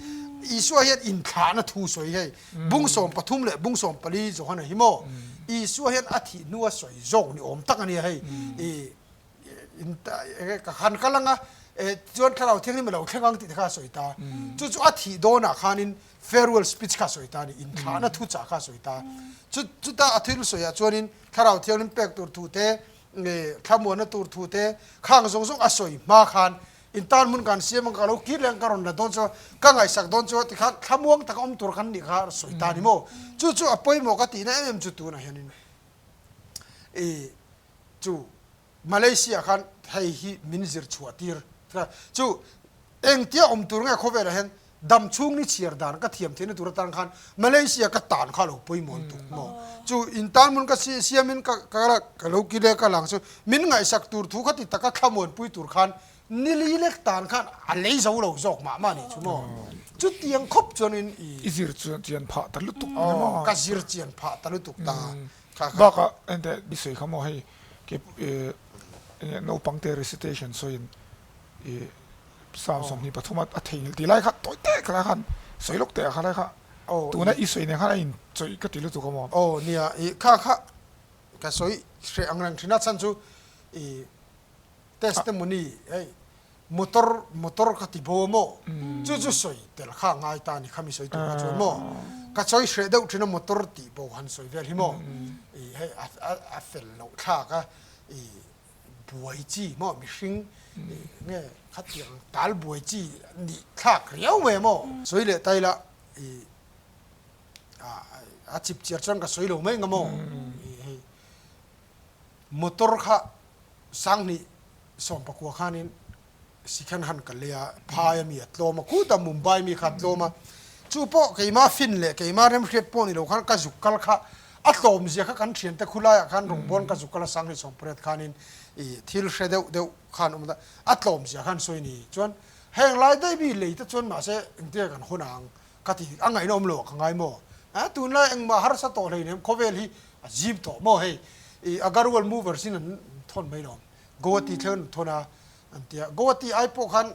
Isua hian inthlahna thu sawi hei bung 13 leh bung 14 Johana hi maw Isua hian a thih hnua sawi zawk ni awm tak a nia hei i ka han kal anga chuan thlarau thianghlim a lo thleng ang tih te kha a sawi ta. Chu chu a thih dawnah khanin farewell speech kha a sawi ta a ni, inthlahna thuchah kha a sawi ta. Chu chuta a thil sawiah chuanin thlarau thianghlim pek tur thu te, thlamuanna tur thu te, khang zawng zawng a sawi hma khan intan hmun kan siam ang ka lo kir leh ang ka rawn la dawn chu ka ngaihsak dawn chu tikhan thlamuang taka awm tur kan nih kha a sawi ta a ni maw. Chu chu a pawimawh ka tihna em em chu tunah hianin i chu Malaysia khan hei hi min zir chhuah tir chu engtia awm tur nge khawvelah hian dam chhung ni chhiar dan ka thiam theihna tur atan khan Malaysia ka tan kha lo pawimawh tuk maw chu in tan hmun ka siamin ka ka lo kile ka lang chu min ngaihsak tur thu kha ti taka thlamuanpui tur khan nili lek tan khan a lei zo lo zawk mah mah nih chu maw chutiang khawp chuanin i i zir chian phah ta lutuk maw ka zir chian phah ta lutuk ta Kha kha. Bakah enteh i sawi kha maw hei ke enge naupang te recitation sawiin i Psalm 23 a theihnghilh tih lai kha tawi tek kha lai khan sawi lawk teh a kha lai kha tuna i sawi nen khan a in chawih ka ti lutuk a maw. Aw nia i kha kha ka sawi hreh ang reng thin a chhan chu i testimony hei Motor motor ka ti bo a maw? Chu chu sawi tel kha a ngai ta a ni kha mi sawi tur kha chuan maw? Ka sawi hreh deuh thin a motor tih bo han sawi vel hi maw? I hei a a a fel loh thlak a i buai chi maw mihring i nge khatiang tal buai chi nih thlak riau mai a maw? Sawi leh ta ila i a a chip chiar chuan ka sawi lo mai ang a maw? I hei. Motor kha 2019 khanin Sikhan han ka lei a, phai a mi a tlawm a, khuta Mumbai mi kha a tlawm a, chu pawh keima fin leh keima remhriat pawh ni lo khan ka zuk kal kha a tlawm zia kha kan thiante khulaiah khan rawngbâwn ka zuk kal a 2018 khanin ih thil hre deuh deuh khan awm a, a tlawm zia khan sawi ni. Chuan heng lai daih mi lei te chuan mahse engtia kan hawn ang ka ti a ngaihna awm lo ah ka ngai maw? A tunlai engmah harsa tawh hleinem khawvel hi a zim tawh maw hei ih Agarwal movers in an thawn mai lo. Guwahati thleng an thawn a an ti a, Guwahati ai pawh khan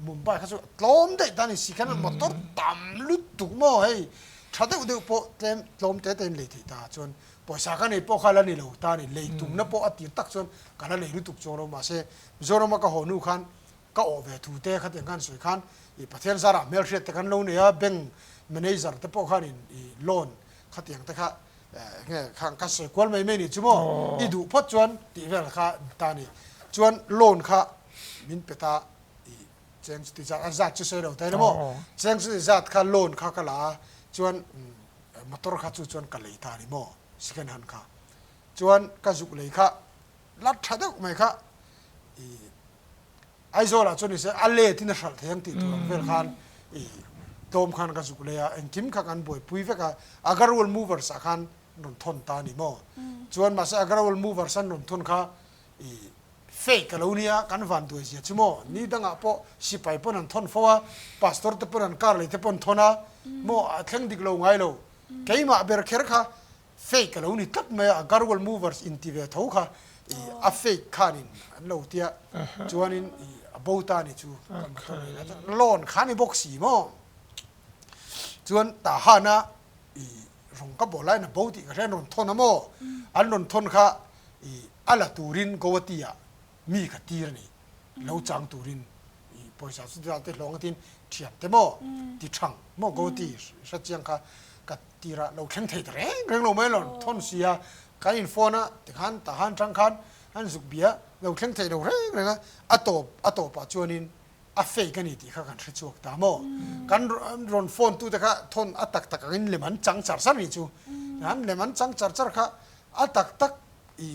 Mumbai kha chu a tlawm daih ta a ni si khan motor tam lutuk maw hei tha deuh deuh pawh tlem tlawm te te in lei theih ta chuan pawisa ka nei pawh kha la ni lo ta a ni lei tumna pawh a tir tak chuan ka la nei lutuk chuang lo mahse Mizoram a ka haw hnu khan ka awh ve thu te khatiang khan sawi khan i Pathian zarah hmelhriat te kan lo nei a bank manager te pawh khan in i loan khatiang te kha Nge khang ka sawi kual mai mai ni chu maw i duh phawt chuan tih vel kha ta ni chuan loan kha min pe ta i cheng chuti zat a zat chu sawi lo ta ila maw cheng chuti zat kha loan kha ka la a chuan motor kha chu chuan ka lei ta ni maw second hand kha chuan ka zuk lei kha la tha deuh mai kha i Aizawl ah chuan nise a let in a hralh thei ang tih tur ang vel khan i tlawm khan ka zuk lei a, engkim kha kan buaipui vek a, Agarwal Movers ah khan an rawn thawn ta a ni maw? Chuan mahse Agarwal Movers an rawn thawn kha i fake a lo nia, kan van duai zia chu maw? Ni dangah pawh sipai pawn an thawn fo a, pastor te pawn an car lei te pawn an thawn a maw? A thleng dik lo ngai lo, keimah ber kher kha Fake a lo ni tlat mai a, Agarwal Movers inti ve tho kha i a fake khanin an lo tia chuanin i a bo ta ni chu kan motor lei la loan kha ni bawk si maw chuan tah hana i rawng ka bawh laiin a bo tih ka hria an rawn thawn a maw an rawn thawn kha i a la turin Guwahati ah mi ka tir a ni lo chang turin i pawisa chu ti te hlawng atin thiam te maw ti thang maw Guwahati hre chiang kha ka tirah lo thleng thei ta reng reng lo mai lo thawn si a kan in phone a tikhan tahan tang khan an zuk bia lo thleng thei lo reng reng a a tawp a tawpah chuanin a fake a ni tih kha kan hre chhuak ta maw kan rawn phone tu te kha thawn a tak tak angin lem an chang char char ni chu an lem an chang char char kha a tak tak i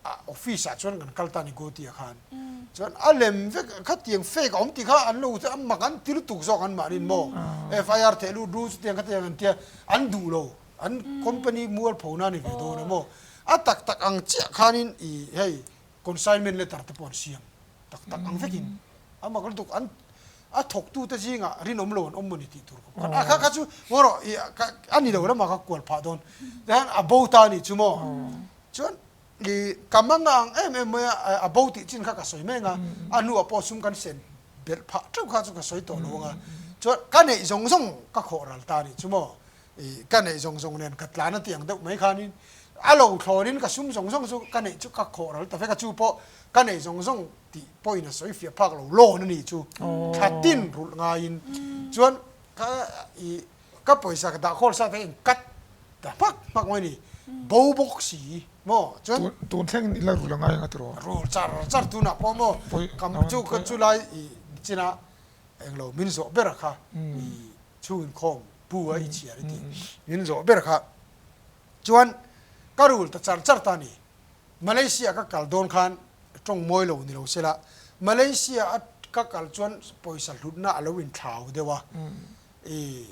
a office ah chuan kan kal ta ni Guwahati ah khan chuan a lem vek khatiang fake a awm tih kha an lo a mak an ti lutuk zawk an mahni in maw FIR theh lut ru chutiang khatiang an tia an duh lo an company mualpho na ni ve dawn a maw a tak tak ang chiah khanin i hei consignment letter te pawh an siam tak tak ang vekin a mak lutuk an a thawktute zingah rinawm lo an awm maw ni tih tur khawp khan a kha kha chu ngaw rawh i a ni lo lamah kha kual phah dawn tihian a bo ta a nih chu maw Chuan i ka mang a ang em em mai a, a bo tih chin kha ka sawi mai ang a, a hnuah pawh sum kan sen belh phah teuh kha chu ka sawi tawh lo ang a, chuan ka neih zawng zawng ka khawh ral ta a nih chu maw, i ka neih zawng zawng nen ka tlan a tih ang deuh mai khanin a lo thlawnin ka sum zawng zawng chu ka neih chu ka khawh ral ta vek a, chu pawh ka neih zawng zawng tih pawhin a sawi fiah phak lo loan a nih chu thla tin rulh ngaiin chuan ka i Ka pawisa ka dah khawl sa te in cut ta hmak hmak mai ni bo bawk si maw chuan Tun thleng in ila rul a ngai ang a tiraw? Rul char char tunah pawh maw kam chu ka chu lai i china englo min zawh ber kha i chhung inkhawm pu a i chhiar i tih min zawh ber kha chuan ka rul ta char char ta ni Malaysia ka kal dawn khan tawng mawi lo ni lo sela Malaysia a ka kal chuan pawisa hlutna a lo inthlau deuh a I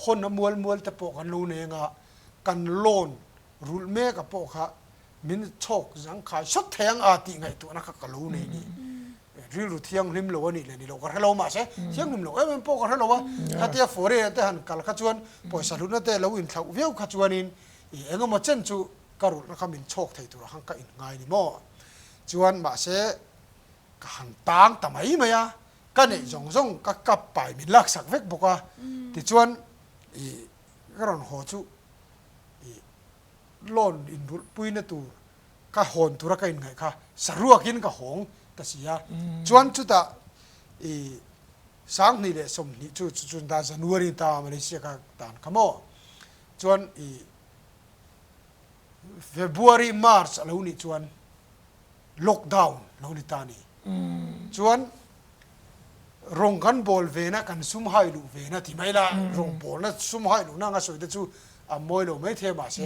hawn a mual mual te pawh kan lo nei anga kan loan rulh mek a pawh kha min chhawk zang khai sawt thei ang a tih ngaihtuahna kha ka lo nei ni. Rilru thianghlim lo a nih leh ni lo ka hre lo mahse thianghlim lo em em pawh ka hre lo a, khatia foreign te han kal kha chuan pawisa hlutna te lo inthlauh viau kha chuanin i engemaw chen chu ka rulhna kha min chhawk thei turah khan ka inngai ni maw. Chuan mahse ka han tang ta mai mai a, Ka neih zawng zawng ka kap pai min laksak vek bawk a, tichuan ih ka rawn haw chu ih loan inrulh puina tur ka hawn tura ka inngaih kha saruakin ka hawng ta si a, chuan chutah ih 2020 chu chu ta January ta Malaysia ka tan kha maw, chuan ih February March a lo nih chuan lockdown lo ni ta ni. Chuan rawng kan bawl vena kan sum hai luh vena ti mai la, rawng bawlna sum hai luhna anga sawi te chu a mawi lo mai thei a mahse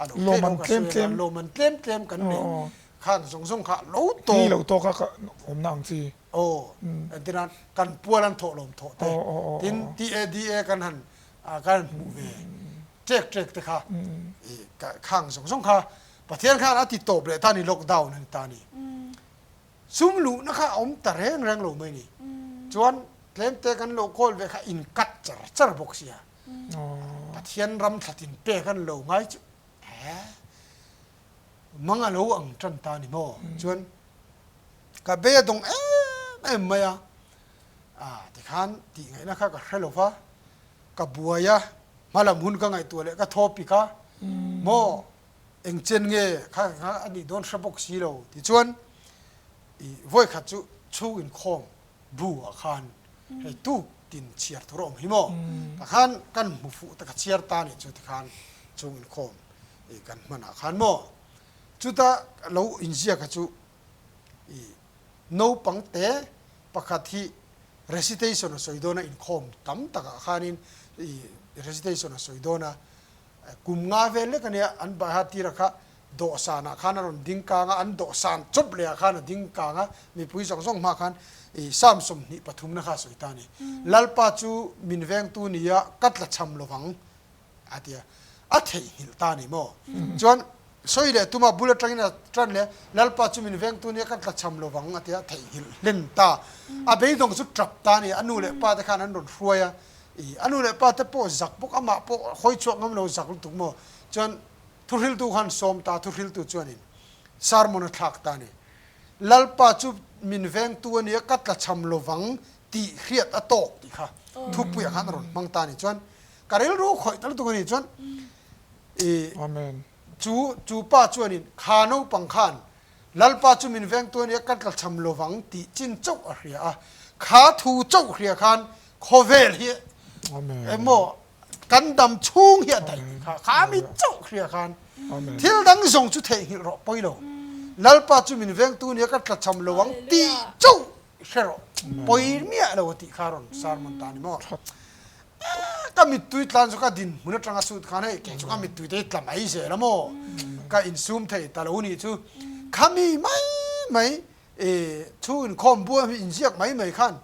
a lo theih lo ka sawi a, lawm an tlem tlem kan nei. Khang zawng zawng kha lo tawk. Ni lo tawk a ka awmna ang chi. Aw, entirnan kan pual an thawh lawm thawh te, tin TADA kan han kan han hmuh ve ṭek ṭek te kha khang zawng zawng kha Pathian khan a ti tawp leh ta ni lockdown a ni ta ni. Sum luhna kha a awm ta reng reng lo mai ni. Chuan tlemte kan lo kawl ve kha in cut char char bawk sia. Pathian ram thlatin pek an lo ngai chu he mang a lo ang tan ta ni maw? Chuan ka bei a dawng em em mai a, a tikhan tih ngaihna kha ka hre lo va, ka buai a, hmalam hun ka ngaihtuah leh ka thaw pik a, maw eng chen nge kha kha a nih dawn hre bawk si lo tichuan i vawikhat chu chhung inkhawm bu ah khan hei tuk tin chhiar tur a awm hi maw tah khan kan hmu fuh ta ka chhiar ta nih chu tikhan chhung inkhawm i kan hman ah khan maw chuta lo inziak kha chu i naupang te pakhat hi recitation a sawi dawn a inkhawm tam takah khanin i recitation a sawi dawn a Kum nga vel lek a nia, an baiha tira kha dawhsanah khan a rawn ding kang a, an dawhsan chawp lehah khan a ding kang a, mipui zawng zawng hma khan i Psalm 23 na kha a sawi ta a ni. Lalpa chu min vengtu nia ka tla cham lovang a ti a, a theihnghilh ta a ni maw? Chuan sawi leh tuma bul atangin a tan leh a, Lalpa chu min vengtu nia ka tla cham lovang a ti a, theihnghilh hlen ta. A beidawng chu tap ta a ni, a nu leh pa te khan an rawn hruai a, I a nu leh pa te pawh zak bawk, amah pawh hawi chhuak ngam lo zak lutuk maw? Chuan thuhriltu khan sawm ta, thuhriltu chuanin sermon a thlak ta a ni. Lalpa chu min vengtu a nia, ka tlachham lovang tih hriat a tawk tih kha thupuiah khan a rawn hmang ta a ni. Chuan ka rilru khawih ta lutuk a ni. Chuan i chu chu pa chuanin kha naupang khan Lalpa chu min vengtu a nia, ka tlachham lovang tih chin chauh a hria a. Kha thu chauh hria khan khawvel hi emaw kan dam chhung hi a daih tih kha, kha mi chauh hria khan thil dang zawng chu theihnghilh rawh pawi lo. Lalpa chu min vengtu a nia, ka tlachham lovang tih chauh hre rawh pawi miah lo a tih kha rawn sermon ta a ni maw? Ka mittui tlan chu ka dinhmun atanga sut khan hei kei chu ka mittui te hi tla mai zel a maw? Ka insum thei ta lo nih chu khami mai mai thu inkhawm bua mi inziak mai mai khan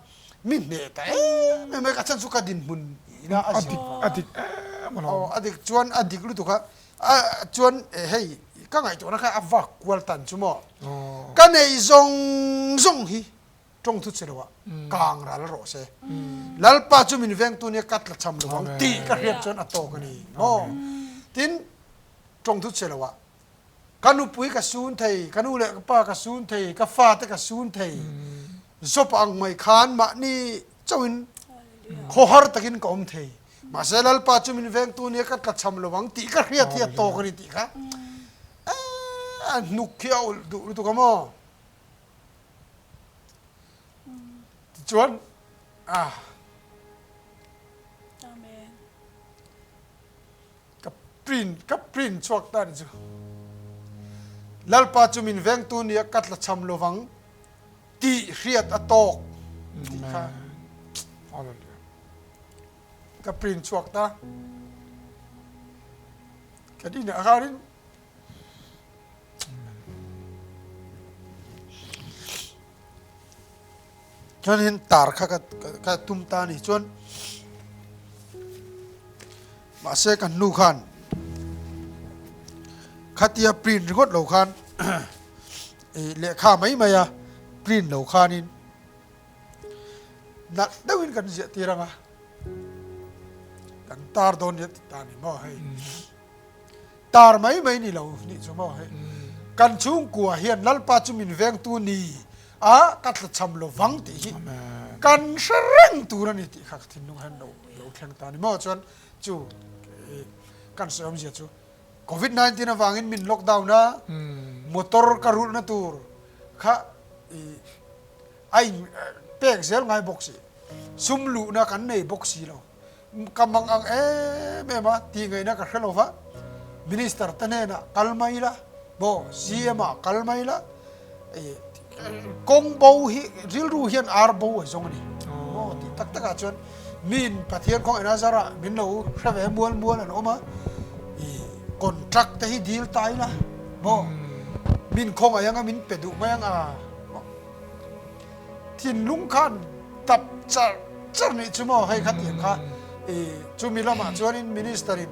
mi hneh ta em em mai ka chan chu ka dinhmun ina a zir a dik em alawm. A dik chuan a dik lutuk a chuan hei ka ngaihtuahna kha a vak kual tan chu maw ka neih zawng zawng hi tawng thu che loah kang ral rawh se. Lalpa chu min vengtu nia ka tla cham lovang tih ka hriat chuan a tawk a ni maw? Tin, tawng thu che loah ka nupui ka sun thei, ka nu leh ka pa ka sun thei, ka fate ka sun thei, zawp ang mai khan mahni chauhin khawhar takin ka awm thei. Mahse Lalpa chu min vengtu nia ka tla cham lovang tih ka hriat hi a tawk a ni tih kha a hnuk khi a ulh duh lutuk a maw? Tichuan a ka print ka print chhuak ta ni chu. Lalpa chu min vengtu nia ka tlachham lovang tih hriat a tawk tih kha ka print chhuak ta. Kan inah khanin Chuanin tar kha ka tum ta a ni chuan mahse kan nu khan khatia print ringawt lo khan ih lehkha mai mai a print lo khanin nalh deuhin kan ziah tir ang a kan tar dawn nia ti ta a ni maw hei. Tar mai mai ni lo nih chu maw hei. Kan chhungkua hian Lalpa chu min vengtu ni a ka tlachham lo vang tih hi kan hre reng tur a ni tih kha ka thinlung hian lo lo thleng ta a ni maw chuan chu kan sawi awmzia chu Covid 19 avangin min lockdown a motor ka rulhna tur kha i a in pek zel ngai bawk si sum luhna kan nei bawk si lo. Ka mang ang em em a, tih ngaihna ka hre lo va, Minister te hnenah kal mai ila, maw CM ah kal mai ila, kawng bo hi rilru hian ar bo a zawng a ni, maw tih tak takah chuan miin Pathian khawngaihna zarah min lo hre ve mual mual an awm a, contract te hi deal ta ila, maw. Min khawngaih anga min pe duh mai ang a. Thinlung khan tap char char nih chu maw hei kha tiang kha i chumi lamah chuanin minister in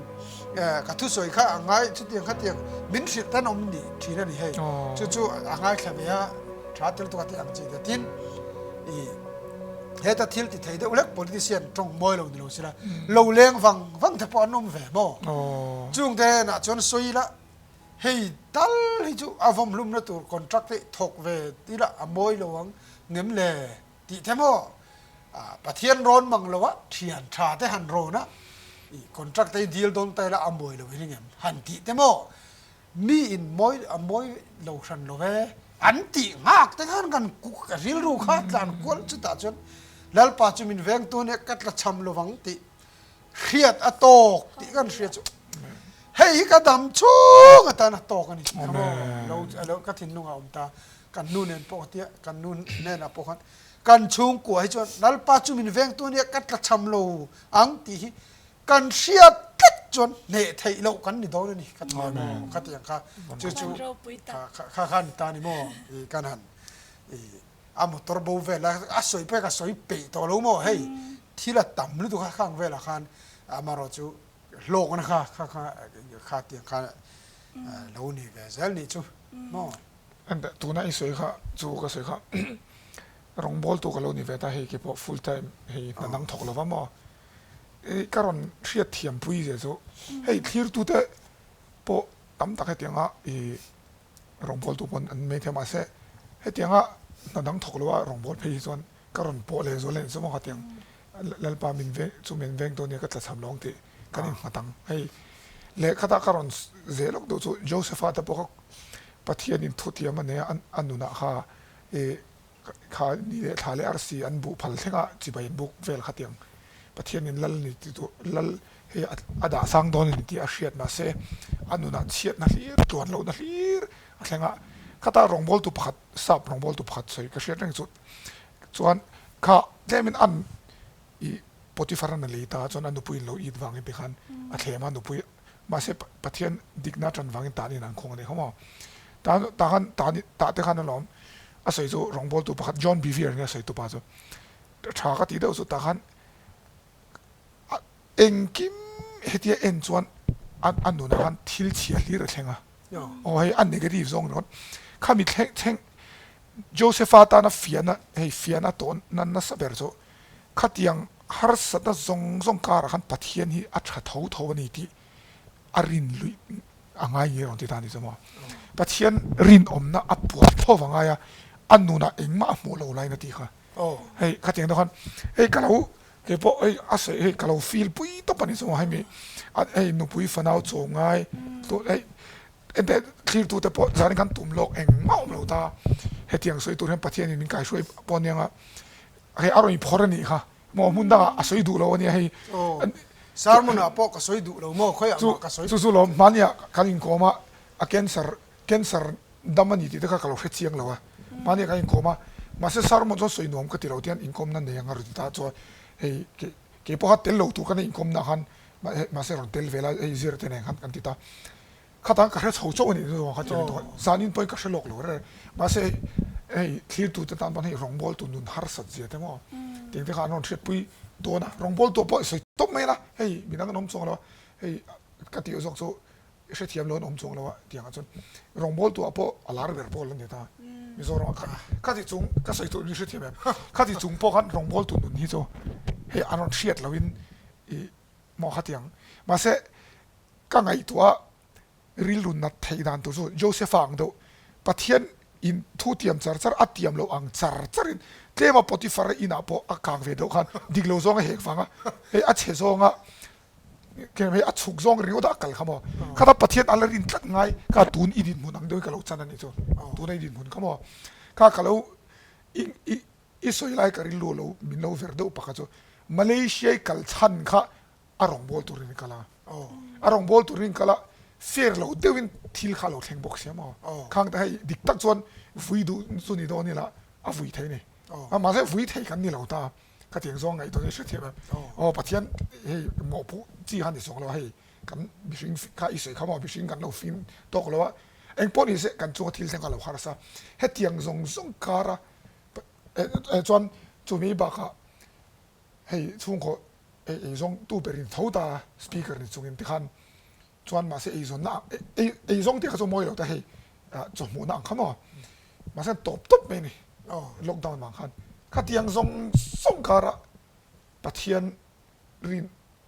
ka thusawi kha a ngai chutiang kha tiang min hrilh tan awm ni thin a ni hei chu chu a ngaithla ve a tha tel tuk a tih ang chi te tin i heta thil ti thei deuh hlek politician tawng mawi lo ni lo sila lo leng vang vang te pawh an awm ve maw chungte hnenah chuan sawi ila Hei tal hi chu a vawmhlumna tur contract te thawk ve ila a mawi lo ang ngem le tih the maw? Pathian rawn mang lo a, thian tha te han rawn a, i contract te hi deal dawn ta ila a mawi lo hi ngem han tih te maw? Mi in mawi a mawi lo hran lo ve an tih nghak te khan kan rilru kha tlan kual chutah chuan Lalpa chu min veng tu nia ka tla cham lo vang tih hriat a tawk tih kan hria chu hei hi ka dam chhung atan a tawk a ni lo lo ka thinlung a awm ta kan nu nen pawh tia kan nu nen ah pawh khan kan chhungkua hi chuan Lalpa chu min veng tu ania ka tla cham lo ang tih hi kan hriat tlat chuan hneh theih loh kan ni dawn a ni ka ti a maw ka ti ang kha chu chu kha kha ni ta ni maw kan han A motor bo vel a, a sawi pek a sawi peih tawh lo maw hei thil a tam lutuk a khang velah khan amaherawh chu hlawkna kha kha kha kha tiang kha lo ni ve zel nih chu maw. Tuna i sawi kha chu ka sawi kha rawngbawltu ka lo ni ve ta hei keipawh full time hei hna dang thawk lova maw ka rawn hriat thiam pui zia chu hei thlirtute pawh tam tak hetianga i Rawngbawltu pawn an mai thei a, mahse hetianga hna dang thawk loa rawngbâwl phei hi chuan ka rawn pawh leh zual a nih chu maw khatiang Lalpa min veng chu min veng dawn nia ka tlachham lo ang tih kan innghat ang. Hei lehkhatah ka rawn zeh lawk duh chu Josepha te pawh kha Pathianin thutiam a nei a, a nunah kha ih Kha ni leh thla leh arsi an buh phal thleng a, chibai an buk vel kha tiang Pathianin lal ni ti duh lal hei a dah sang dawn a ni tih a hriat mahse a nunah chhiatna hlir tluan lohna hlir a thleng a, khata rawngbawltu pakhat sap rawngbawltu pakhat sawi ka hriat reng chu chuan kha tlemin an ih Potiphar an a lei ta chuan a nupuiin lo it vangin tikhan a thlem a nupui Mahse Pathian dikna tan vangin tan in an khawng a ni kha maw? Tan tah khan tan tah te khan alawm a sawi chu rawngbawltu pakhat John Bevere nia sawi tupa chu tha ka tih deuh chu tah khan a engkim hetia en chuan a a nunah khan thil chhia hlir a thleng a aw hei a negative zawng ringawt khami thleng thleng Josepha tana fiahna hei fiahna tawhna nasa ber chu Khatiang harsatna zawng zawng karah khan Pathian hi a tha tho tho a ni tih a rin luih a ngai nge rawn ti ta a ni chu maw. Pathian rinawmna a puan tho a ngai a, a nunah engmah a hmuh lo lain a ti kha. Hei khatiang deuh khan hei ka lo kei pawh hei a sawi hei ka lo feel pui tawp a ni chu maw hemi hei nupui fanau chaw ngai hei Enteh thlirtute pawh zanin khan tum lawk engmah awm lo ta. Hetiang sawi tur hian Pathianin min kaihruai pawh aniang a, hei a rawn inphawrh a nih kha. Maw hmun dangah a sawi duh lo ania hei. Aw, sermon ah pawh ka sawi duh lo maw, khawiah mah ka sawi. Chu chu lawm, hmaniah kan inkawm a, a cancer, cancer dam a ni tih te kha ka lo hre chiang lo a. Hmaniah kan inkawm a, mahse sermon chuan sawi nuam ka ti lo tihian inkawmna nei ang a rawn ti ta chuan hei kei pawh kha tel lo tur kan inkawmna khan mahse rawn tel ve la hei zir te nen khan kan ti ta. Khatah ka hre chho chauh a nih chu kha tiang tawh zanin pawhin ka hre lawk lo reng mahse hei thlirtute tan pawn hei rawngbawltu nun harsat zia te maw tiang te kha an rawn hriatpui dawn a rawngbawltu pawh i sawi tawp mai la hei midang an awm chuang lo a hei ka tih zawk chu i hrethiam lo an awm chuang lo a tiang ah chuan rawngbawltu ah pawh a lar ber pawl a ni ta Mizoram ah khan khati chung ka sawi tur min hrethiam em khati chung pawh khan rawngbawltu nun hi chu hei an rawn hriat loin i maw khatiang mahse Ka ngaihtuah rilru nat theih dan tur chu Josepha ang deuh, Pathian in thu tiam char char a tiam loh ang char char in tlema Potiphar inah pawh a kang ve deuh khan dik lo zawng a hek vang a, hei a chhe zawng a hei a chhuk zawng ringawt a kal kha maw, khata Pathian a la rin tlat ngai kha tun i dinhmun ang deuhin ka lo chan a nih chu, tuna i dinhmun kha maw kha ka lo i i i sawi lai ka rilru lo min lo ver deuh pakhat chu Malaysia i kal chhan kha a rawngbâwl turin i kal a, a rawngbâwl turin i kal a, fair lo deuhin thil kha a lo thleng bawk sia maw? Khang te hei dik tak chuan vui duh chu ni dawn ila a vui thei ni. Mahse vui thei kan ni lo ta, khatiang zawng ngaihtuah hi hrethiam em? Aw Pathian hei mawhpuh chi kha ni suak lo a, hei kan mihring kha i sawi kha maw mihring kan lo fim tawk lo a. Engpawh ni se kan chunga thil thleng a lo harsa. Hetiang zawng zawng kara chuan chumi bakah hei chhungkaw ei eizawng tu berin tho ta speaker ni chungin tikhan chuan mahse eizawnna ei eizawng tih kha chu mawi lo ta hei chawhmuhna ang kha maw mahse tawp tawp mai a ni lockdown vang khan khatiang zawng zawng karah Pathian rin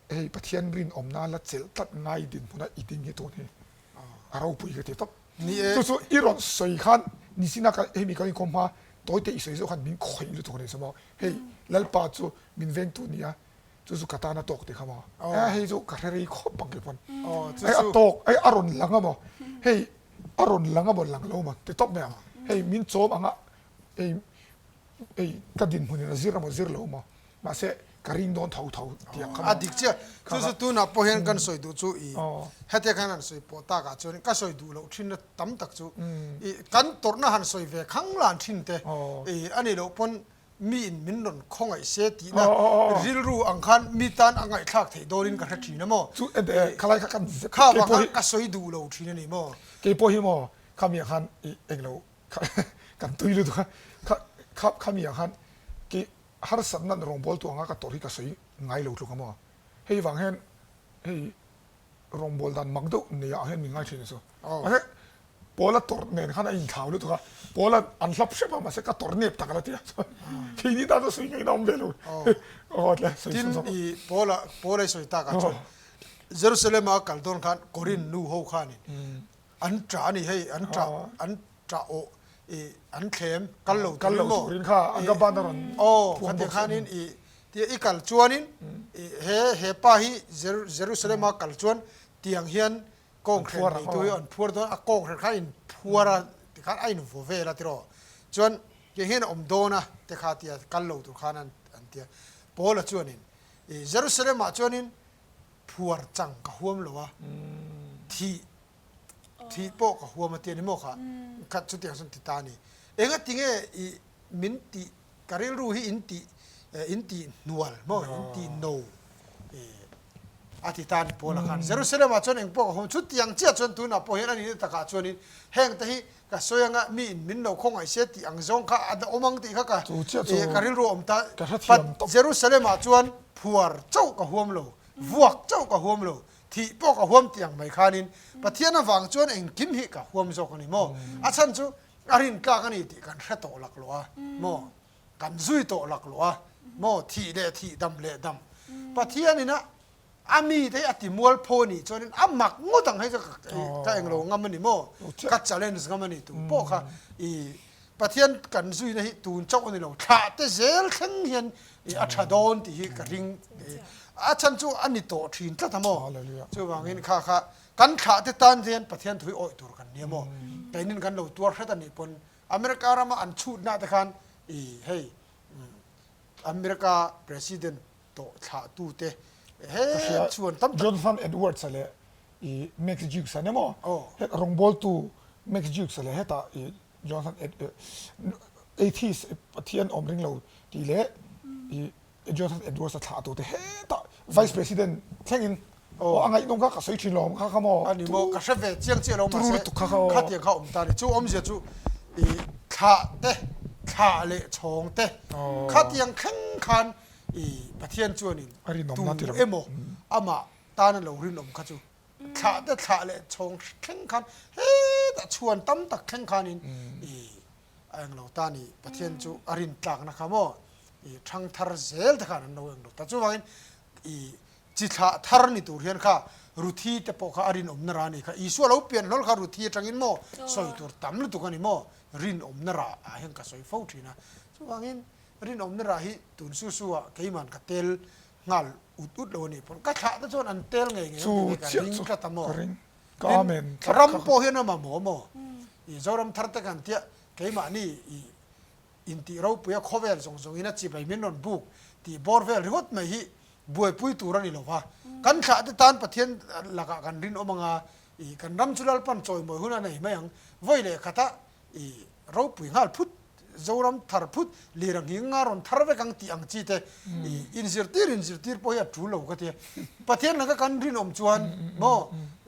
hei Pathian rinawmna la chelh tlat ngai dinhmuna i ding hi tun hi a ropui ka ti tawp. Chu chu i rawn sawi khan nichina ka hemi kan inkawm hma tawite i sawi zawh khan min khawih lutuk a ni saw maw hei Lalpa chu min vengtu nia chu chu ka tan a tawk tih kha maw a hei chu ka hre rei khawp ang kei pawn hei a tawk hei a rawn lang a maw hei a rawn lang a maw lang lo maw ti tawp mai ang hei min chawm anga hei hei ka dinhmunin a zir a maw zir lo maw mahse ka ring dawn tho tho tih ang kha maw. A dik chiah. Chu chu tunah pawh hian kan sawi duh chu i hetia khan han sawi pawh takah chuan ka sawi duh loh thinna tam tak chu i kan tawrhna han sawi ve khang lan thin te i a nih loh pawn mi in min rawn khawngaih se tihna rilru ang khan mi tan a ngaihthlak theih dawnin ka hre thin a maw. Chu khalai kha kan zep kha vang khan ka sawi duh lo thin a ni maw. Keipawh hi maw khami ang khan i englo kan tui lutuk a kha khami ang khan ki harsatna rawngbawltu anga ka tawrh hi ka sawi ngai lo tluk a maw? Hei vang hian hei rawngbâwl dan mak deuh nei ah hian min ngai thin a chu. Mahse Paula tawrh nen khan a inthlau lutuk a, Paula an hlap hrep a mahse ka tawrh nep tak a la ti a chuan keini tan chuan sawi ngaihna awm ve lo. Aw tle sawi Tin i Paula Paula i sawi tak ah chuan Jerusalem a kal dawn khan Korin nu ho khanin an ṭah a ni hei an ṭah an ṭah awh i an thlem kal lo turin maw kha an ka ban a rawn aw khatiang khanin i tia i kal chuanin i he he pa hi Jerusalem a kal chuan tiang hian kawng hren nei tu hi an phuar dawn a kawng hren kha a in phuar a tikhan a in vaw vel a tiraw chuan tiang hian a awm dawn a te kha tia kal lo tur khan an tia Paula chuanin i Jerusalem ah chuanin phuar chang ka huam lo a thih Thih pawh ka huam a ti a ni maw kha? Khat chutiang chuan ti ta a ni. Enga tinge i min tih ka rilru hi in tih in tih hnual maw in tih no a ti ta a ni Paula khan. Jerusalem ah chuan eng pawh ka huam chutiang chiah chuan tunah pawh hian a nihna takah chuanin heng te hi ka sawi anga mi in min lo khawngaih se tih ang zawng kha a awm ang tih kha ka ka rilru a awm ta. Jerusalem ah chuan phuar chauh ka huam lo, vuak chauh ka huam lo, Thih pawh ka huam tih ang mai khanin Pathian avang chuan engkim hi ka huam zawk a ni maw? A chhan chu a rintlak a ni tih kan hre tawh lak lo a maw? Kan zui tawh lak lo a maw? Thih leh thih, dam leh dam. Pathianin a a mite hi a ti mualpho a nih chuanin a mak ngawt ang hei chu ka englo ngam a ni maw? Ka challenge ngam a ni tun pawh kha i Pathian kan zuina hi tun chauh a ni lo, thlah te zel thleng hian i a tha dawn tih hi ka ring. A chhan chu a ni tawh thin tlat a maw? Chuvangin kha kha kan thlah te tan hian Pathian thu hi awih tur kan nia maw? Keinin kan lo tuar hret a nih pawn America rama an chhutna te khan i hei America President tawh thlah tu te he chuan tam tak. Jonathan Edwards-a leh i Max Jukes-a nia maw? Rawngbawltu Max Jukes-a leh hetah i Jonathan Atheist Pathian awm ring lo tih leh i Jonathan Edwards a thlah tu te hetah Vice President thlengin aw a ngaihnawm kha ka sawi thin lo kha kha maw A ni maw ka hre ve chiang chiah lo mahse khatiang kha awm ta a ni chu awmzia chu i thlah te thlah leh chhawng te khatiang thleng khan i Pathian chuanin tu emaw amah tana lo rinawm kha chu Thlah te thlah leh chhawng thleng khan hetah chhuan tam tak thleng khanin i a englo ta ni Pathian chu a rin tlakna kha maw i thang thar zel te khan an lo englo ta chuvangin i chi thlah thar ni tur hian kha Ruthi te pawh kha a rinawmna rah a ni kha Isua lo pian hlawl kha Ruthi atangin maw sawi tur tam lutuk a ni maw rinawmna rah ah hian ka sawi fo thin a chuvangin rinawmna rah hi tun su su ah keiman ka tel nghal ut ut lo a nih pawn ka thlah te chuan an tel ngei ngei ang tih hi ka ring tlat a maw? Tin, ram pawh hian a mamawh maw? I Zoram thar te kan tia keimahni i intih ropui a khawvel zawng zawng in a chibai min rawn buk tih bawr vel ringawt mai hi buaipui tur a ni lo va. Kan thlah te tan Pathian lakah kan rinawm anga i kan ram chu Lalpan chawimawi hun a nei mai ang. Vawi leh khatah I ropui nghal phut, Zoram thar phut, lir a nghing nga rawn thar vek ang tih ang chi te i inzirtir inzirtir pawh hi a tul lo ka ti a. Pathian laka kan rinawm chuan maw?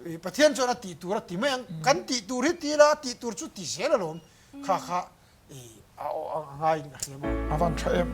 Pathian chuan a tih tur a ti mai ang, kan tih tur hi ti ila a tih tur chu ti zel alawm, kha kha a ngaiin ka hria maw. A van tha em.